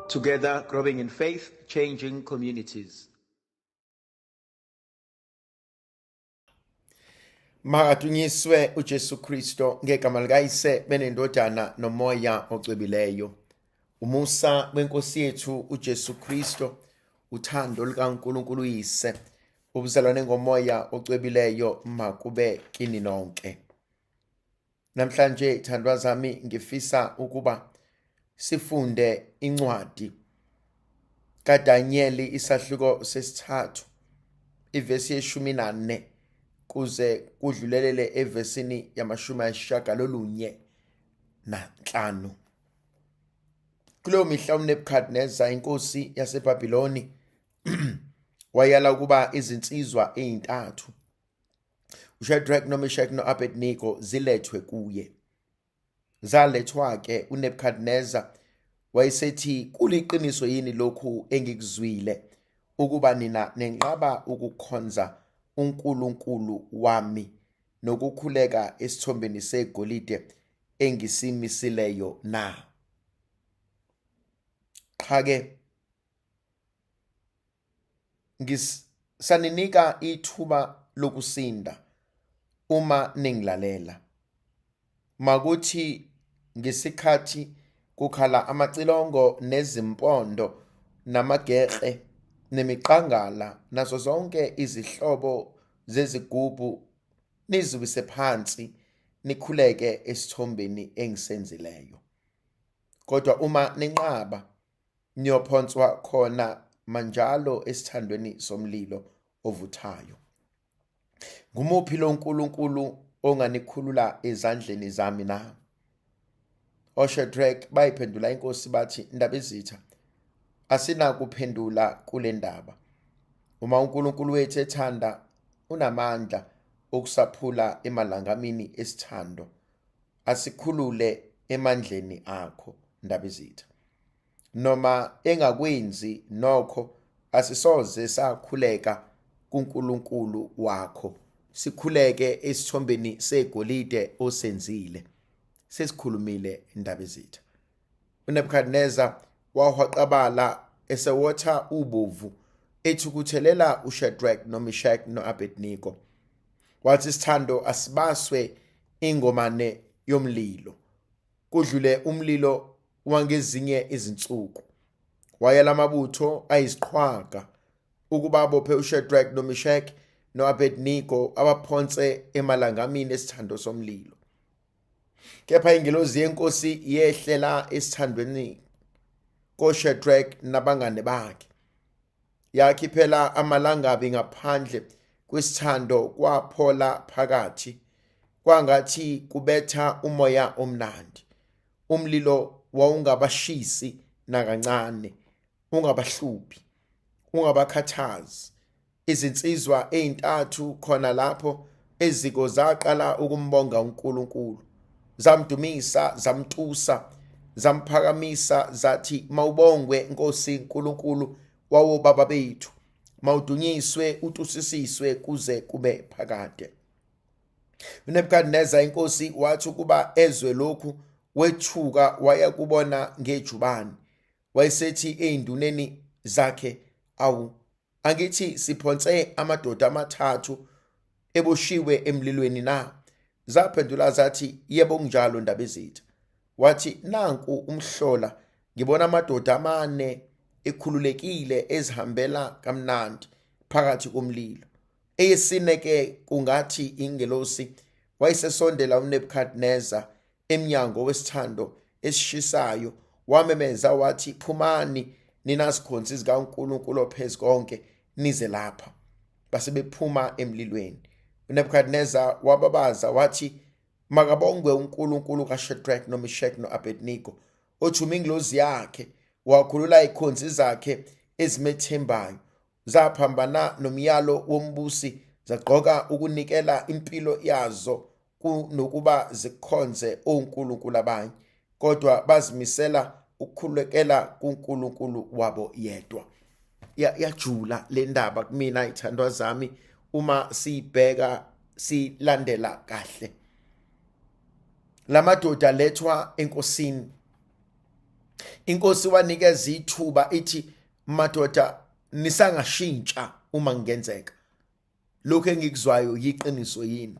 Together, growing in faith, changing communities. Makadunyiswe uJesu Kristo ngegama likaYise benendodana nomoya ocwebileyo. Umusa wenkosi yethu uJesu Kristo, uthando lukaNkulunkulu uYise, ubuzalwane ngomoya ocwebileyo makube kini nonke. Namhlanje thandwa zami ngifisa ukuba sifunde incwadi kaDanyeli isahluko sesithathu ivesi yeshumi nane kuze kudlulelele evesini yamashumi ayisishiyagalolunye nanhlanu. Kuleyo mihla uNebukadnezar inkosi yaseBabiloni wayala ukuba izinsizwa ezintathu uShadrach noMeshach no-Abednego zilethwe kuye. Zalethwa-ke uNebukadnezar wayesethi kuliqiniso yini lokhu engikuzwile ukuba nina nenqaba ukukhonza uNkulunkulu wami nokukhuleka esithombeni segolide engisimisileyo na? Qha-ke ngisaninika ithuba lokusinda uma ningilalela. Makuthi ngesikhathi kukhala amacilongo nezimpondo namagekle nemiqangala nazo zonke izihlobo zezigubhu niziwise phansi nikhuleke esithombeni engisenzileyo. Kodwa uma ninqaba niyophonswa khona manjalo esithandweni somlilo ovuthayo. Ngumuphi lo nkulunkulu onganikhulula ezandleni zami na? OShadrach bayiphendula inkosi bathi, Ndabezitha, asinakuphendula kule ndaba. Uma uNkulunkulu wethu ethanda, unamandla okusaphula emalangamini esithando, asikhulule emandleni akho, Ndabezitha. Noma engakwenzi nokho asisoze sakhuleka kuNkulunkulu wakho sikhuleke esithombeni segolide osenzile sesikhulumile Ndabezitha uNebukadnezar wahwaqabala esewotha ubovu ethukuthelela uShadrach noMeshach noAbednego wathi isithando asibaswe ingomane yomlilo kudlule umlilo wangezinye izinsuku. Wayala amabutho ayiziqhwaga ukuba abophe uShadrach noMeshach no-Abednego abaphonse emalangamini esithando somlilo. Kepha ingelosi yenkosi yehlela esithandweni koShadrach nabangane bakhe. Yakhiphela amalangabi ngaphandle kwesithando kwaphola phakathi kwangathi kubetha umoya omnandi. Umlilo wawungabashisi nakancane, ungabahluphi, ungabakhathazi. Izinsizwa ezintathu khona lapho eziko zaqala ukumbonga uNkulunkulu. Zamdumisa, zamtusa, zamphakamisa zathi mawubongwe Nkosi Nkulunkulu wawobaba bethu. Mawudunyiswe utusisiswe kuze kube phakade. UNebukadnezar inkosi wathi ukuba ezwe lokhu wethuka waya kubona ngejubane. Wayesethi ey'nduneni zakhe, awu angithi siphonse amadoda amathathu eboshiwe emlilweni na? Zaphendula zathi, yebo kunjalo Ndabezitha. Wathi, nanku umhlola, ngibona amadoda amane ekhululekile ezihambela kamnandi phakathi komlilo. Eyesine ke kungathi ingelosi wayesesondela uNebukadnezar emnyango wesithando esishisayo wamemeza wathi phumani nina zikhonzi zikaNkulunkulu ophezukonke nize lapha base bephuma emlilweni uNebukadnezar wababaza wathi makabongwe uNkulunkulu kaShadrach noMeshach noAbednego othuma ingilozi yakhe wakhulula ikhonzi zakhe ezimethembayo zaphambana nomyalo wombusi zagqoka ukunikela impilo yazo kunokuba zikhonze onkulunkulu abanye kodwa bazimisela ukukhulekela kuNkulunkulu wabo yedwa yajula le ndaba kumina ithandwa zami uma siyibheka silandela kahle lamadoda lethwa enkosini. Inkosi wanikeza ithuba ithi madoda nisangashintsha uma kungenzeka. Lokho engikuzwayo yiqiniso yini?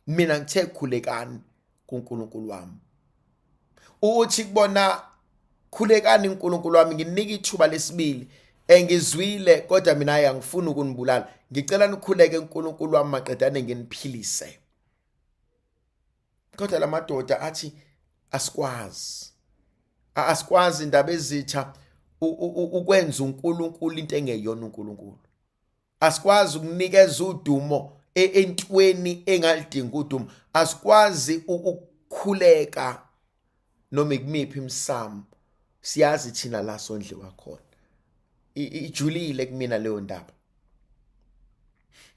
Mina ngithe khulekani kuNkulunkulu wami. Uthi kubona khulekani uNkulunkulu wami nginika ithuba lesibili engizwile kodwa mina hayi angifuni ukunibulala ngicela nikhuleke uNkulunkulu wami maqedane nginiphilise kodwa lamadoda athi asikwazi asikwazi indaba ezitha ukwenza uNkulunkulu into engeyona uNkulunkulu asikwazi ukunikeza udumo e, entweni engalidingi udumo asikwazi ukukhuleka noma ikumiphi imsamo siyazi thina la sondliwa khona ijulile kumina leyo ndaba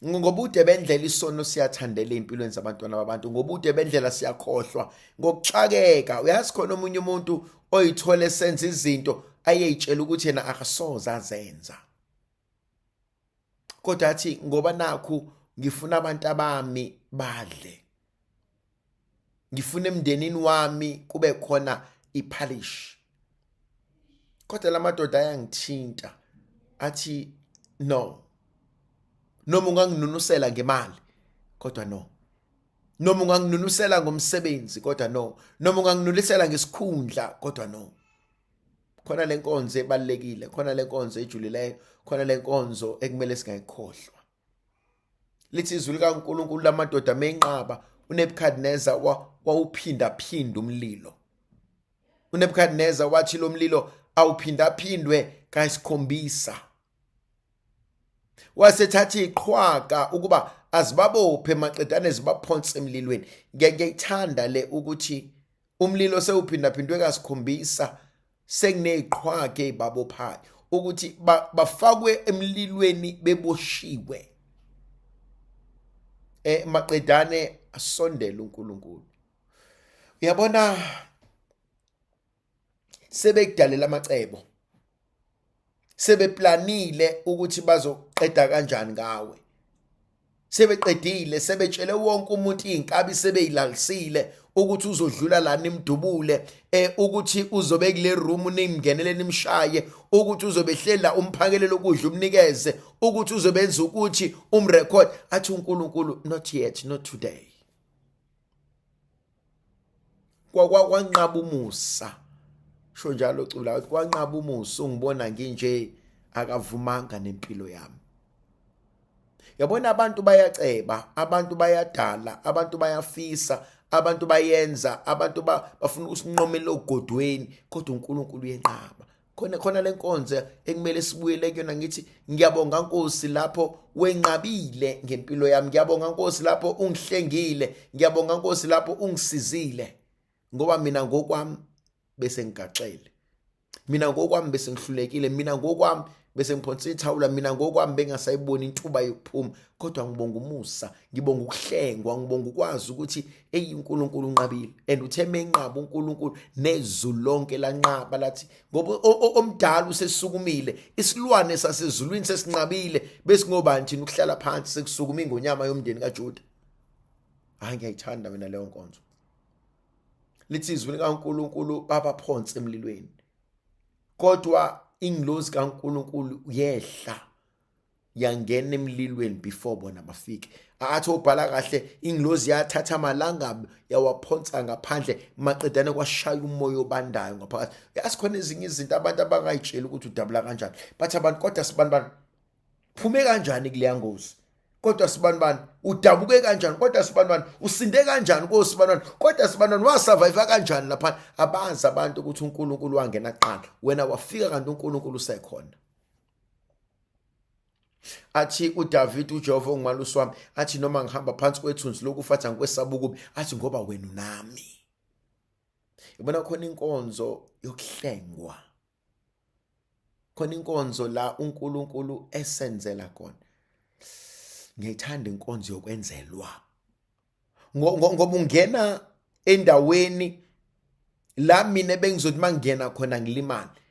ngobude bendlela isono siyathandela ey'mpilweni zabantwana babantu ngobude bendlela siyakhohlwa ngokuxakeka uyazi khona omunye umuntu oyithole senza izinto ayeyitshela ukuthi yena akasoze azenza kodwa athi ngoba nakhu ngifuna abantu abami badle ngifuna emndenini wami kube khona iphalishi kodwa lamadoda ayangithinta athi no noma unganginunusela ngemali kodwa no noma unganginunusela ngomsebenzi kodwa no noma unganginunisela ngesikhundla kodwa no khona lenkonzo ebalekile khona lenkonzo ejulileyo khona lenkonzo ekumele singayikhohlwa lithi izwi likaNkulunkulu lamadoda menqaba uNebukadnezar wawuphinda phinda umlilo uNebukadnezar wathi lo mlilo awuphindaphindwe kayisikhombisa wasethatha iqhwaga ukuba azibabophe maqedane zibaphonse emlilweni ngiyayithanda le ukuthi umlilo sewuphindaphindwe kasikhombisa sekuneziqhwaga ezibabophayo ukuthi bafakwe emlilweni beboshiwe eh maqedane asondele uNkulunkulu uyabona sebekudalela amacebo sebeplanile ukuthi bazoqeda kanjani ngawe sebeqedile sebetshele wonke umuntu izinkabi sebeyilalisile ukuthi uzodlula la nimdubule eh ukuthi uzobe kule room nimngenele nimshaye ukuthi uzobe hlela umphakelele ukudla umnikeze ukuthi uzobenza ukuthi umrecord athi uNkulunkulu not yet not today kwanqaba umusa sho njalo cula ukuthi kwanqaba umusa ungibona nginje akavumanga nempilo yami yabona abantu bayaceba abantu bayadala abantu bayafisa abantu bayenza abantu bafuna ukusinqomela ogodweni kodwa uNkulunkulu uyenqaba khona khona lenkonzo ekumele sibuyele kuyona ngithi ngiyabonga Nkosi lapho wenqabile ngempilo yami ngiyabonga Nkosi lapho ungihlengile ngiyabonga Nkosi lapho ungisizile ngoba mina ngokwami bese ngigaxele mina ngokwami bese ngihlulekile mina ngokwami bese ngiphonsa ithawula mina ngokwami bengasayiboni intuba yokuphuma kodwa ngibonga umusa ngibonga ukuhlengwa ngibonga ukwazi ukuthi eyi uNkulunkulu unqabile and uthe menqaba uNkulunkulu nezulu lonke lanqaba lathi ngoba omdala usesukumile isilwane sasezulwini sesinqabile besingobani thina ukuhlala phansi sekusukuma ingonyama yomndeni kaJuda hayi ngiyayithanda mina leyo nkonzo lithi izwi likaNkulunkulu babaphonse emlilweni kodwa ingilozi kaNkulunkulu yehla yangena emlilweni before bona bafike athi obhala kahle ingilozi yathatha amalangabi yawaphonsa ngaphandle maqedane kwashaya umoya obandayo ngaphakathi yazi khona ezinye izinto abantu abangayitsheli ukuthi udabula kanjani bathi abantu kodwa sibanibani phume kanjani kuleya ngozi kodwa sibanibani udabuke kanjani kodwa sibanibani usinde kanjani kosibanibani kodwa sibanibani wasurvive kanjani lapha abazi abantu ukuthi uNkulunkulu wangena kuqala wena wafika kanti uNkulunkulu usekhona athi uDavid uJehova ungumalusi wami athi noma ngihamba phansi kwethunzi lokufa athi angikwesaba ukubi athi ngoba wena unami yabona khona inkonzo yokuhlengwa khona inkonzo la uNkulunkulu esenzela khona ngiyayithanda inkonzo yokwenzelwa ngoba ungena endaweni la mina bengizothi mangingena khona ngilimale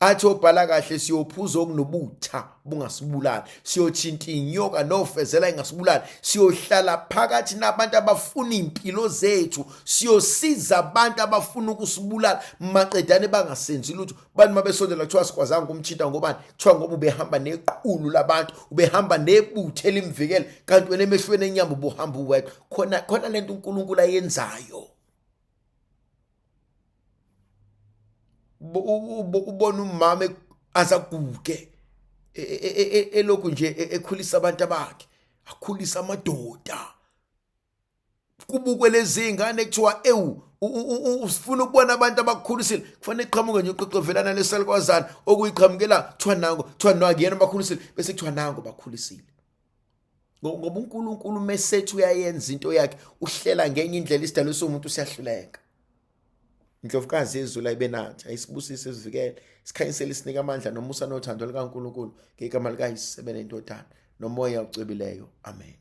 Athi obhala kahle siyophuza okunobutha bungasibulali, siyothinta inyoka nofezela ingasibulali, siyohlala phakathi nabantu abafuna impilo zethu, siyosiza abantu abafuna ukusibulala maqedane bangasenzi lutho. Bantu mabesondela kuthiwa sikwazanga ukumthinta ngobani? Kuthiwa ngoba ubehamba nequlu labantu, ubehamba nebuthe elimvikela, kanti wena emehlweni enyama ubuhamba uwedwa. Khona khona lento uNkulunkulu ayenzayo. Ubona umama azaguge elokhu nje ekhulisa abantu abakhe, akhulisa amadoda, kubukwe lezi ngane kuthiwa ewu ufuna ukubona abantu abakukhulisile, kufanele iqhamuke nje uqeqevelana lesalukwazana okuyiqhamukela, kuthiwa nango, kuthiwa nakuyena bakhulisile, bese kuthiwa nango bakhulisile. Ngoba uNkulunkulu mesethi uyayenza into yakhe, uhlela ngenye indlela, isidalo somuntu siyahluleka. Indlovukazi yezulu ayibe nathi, ayisibusise, sivikele, sikhanyisele, isinike amandla nomusa nothando likaNkulunkulu ngegama likaYise nendodana noMoya ocwebileyo. Amen.